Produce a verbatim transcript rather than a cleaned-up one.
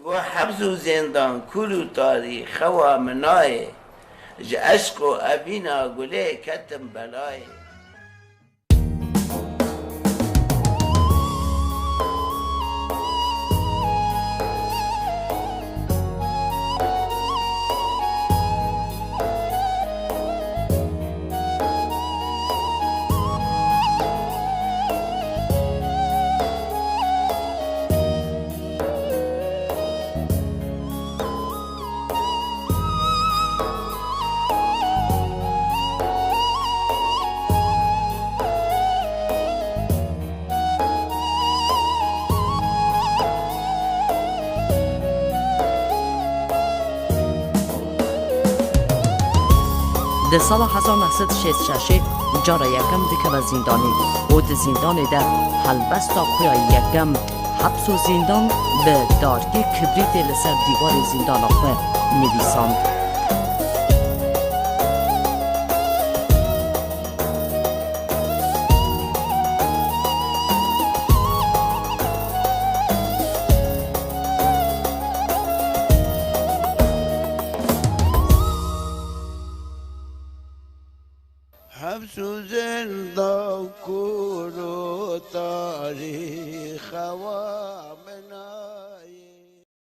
Got, "Hebs û zêndan kûl û tarî xewa min nayê. Ji eşq û evîna gulê ketim belayê." Di sala hezar neh sed û şêst şeşê cara yekem dikeve zîndanê û di zîndanê de helbesta xwe ya yekem, Heps û Zîndan, bi darkê kibrîtê li ser dîwarê zîndana xwe nivîsand. Heps û zêndan kûr û tarî xewa